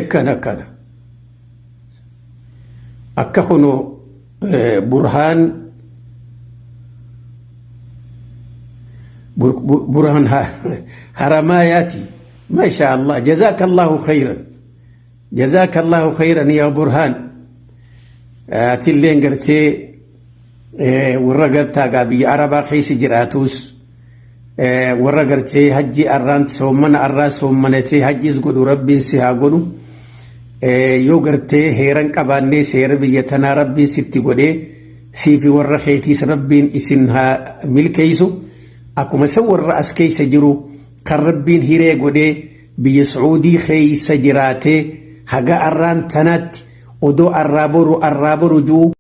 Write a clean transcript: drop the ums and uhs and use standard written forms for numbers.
Kana kana. Akka kunoo Burhaan Burhaan Haramaayaati. Masha Allah. Jazakallahu khayran. Jazakallahu khayran yaa Burhaan. Atilleen gartee warra gartaa gaa biyya Arabaa keessa jiraatus, warra gartee hajji arraan soommana arraa soommanatee hajjis godhu, Rabbiin si haa godhu. Yoo gartee heeran qabaannee seera biyya tanaa Rabbiin sitti godhee, siifi warra keetiis Rabbiin isin haa milkeessu. Akkuma isa warra as keessa jiru kan Rabbiin hiree godhee biyya Sacuudii keessa jiraatee haga arraan tanaatti odoo arraa boru arraa boru jiru.